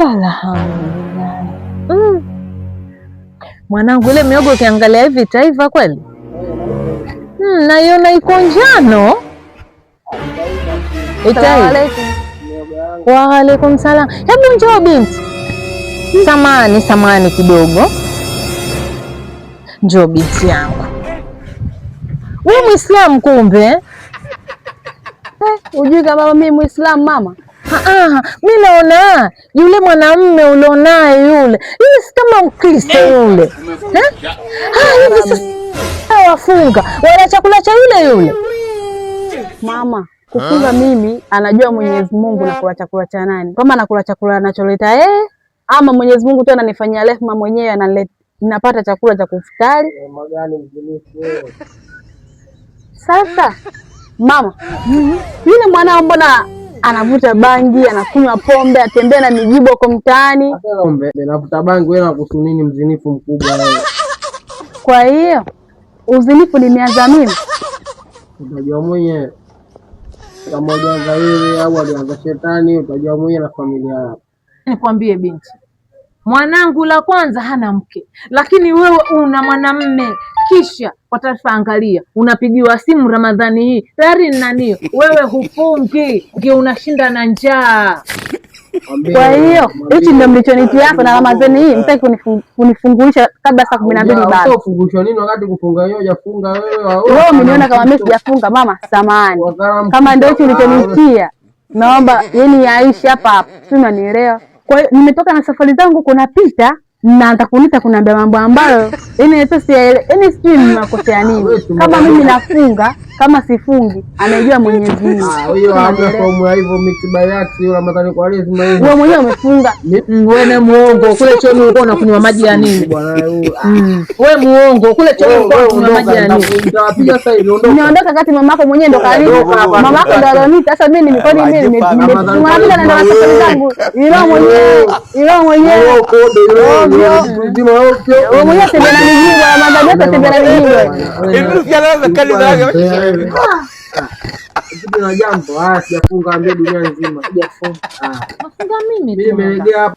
Alhamdulillah. Mwanangu, ile miogo ukiangalia hivi itaiva kweli? Naiona iko njano. Itaiva. Waalaikum salam. Hebu njoo binti. Samani, samani kidogo. Njoo binti yangu. Wewe Muislamu kumbe? Eh, hujui kama mimi Muislamu mama? Mi naona yule mwanamme ulionaye yule yule si kama Mkristo yule eh? Hivi sasa wafunga wala chakula cha yule yule. Mama, kufunga mimi anajua Mwenyezi Mungu nakula chakula cha nani, kama nakula chakula anacholeta yeye ama Mwenyezi Mungu tu ananifanyia rehema mwenyewe, analeta napata chakula cha kufutari. Sasa mama, yule mwanao mbona anavuta bangi, anakunywa pombe, atembea na mijibu huko mtaani? Pombe, navuta bangi, wewe nakuhusu nini? Mzinifu mkubwa wewe. Kwa hiyo uzinifu nimeanza mimi? Utajua mwenyewe kama ulianza wewe au alianza shetani, utajua mwenyewe na familia yako. Nikwambie binti, mwanangu la kwanza hana mke, lakini wewe una mwanamme. Kisha kwa taarifa, angalia, unapigiwa simu Ramadhani hii tayari nani, wewe hufungi, ndio unashinda na njaa. Kwa hiyo hichi ndio mlichonitia hapa, na Ramadhani hii mtaki kunifungulisha kabla saa 12 bado. Ufungusho nini wakati kufunga hiyo hujafunga wewe? Wewe umeniona kama mimi sijafunga mama, samahani. Kama ndio hichi ulichonitia, naomba yani yaishi hapa hapa, si unanielewa? Kwa hiyo nimetoka na safari zangu, kuna pita na atakunita kuniambia mambo ambayo yani hata siyaelewi, yani sijui nimekosea nini. Kama mimi nafunga kama sifungi, anajua Mwenyezi Mungu. Hiyo hamna fomu ya hivyo mitibayati hiyo Ramadhani kwa lazima hiyo. Wewe mwenyewe umefunga. Wewe muongo, kule chooni ulikuwa unakunywa maji ya nini? Bwana wewe muongo, kule chooni ulikuwa unakunywa maji ya nini? Nitawapiga sasa hivi, ondoka. Niondoka kati mamako mwenyewe ndo karibu. Mamako ndo alionita. Sasa mimi nimekoni mimi nimefunga na ndo safari zangu. Ilo mwenyewe, ilo mwenyewe. Wewe mwenyewe tembea na mijibu, Ramadhani yote tembea na mijibu. Na jambo, sijafunga, ambia dunia nzima. Sijafunga. Nafunga mimi Mimi nimelegea hapa.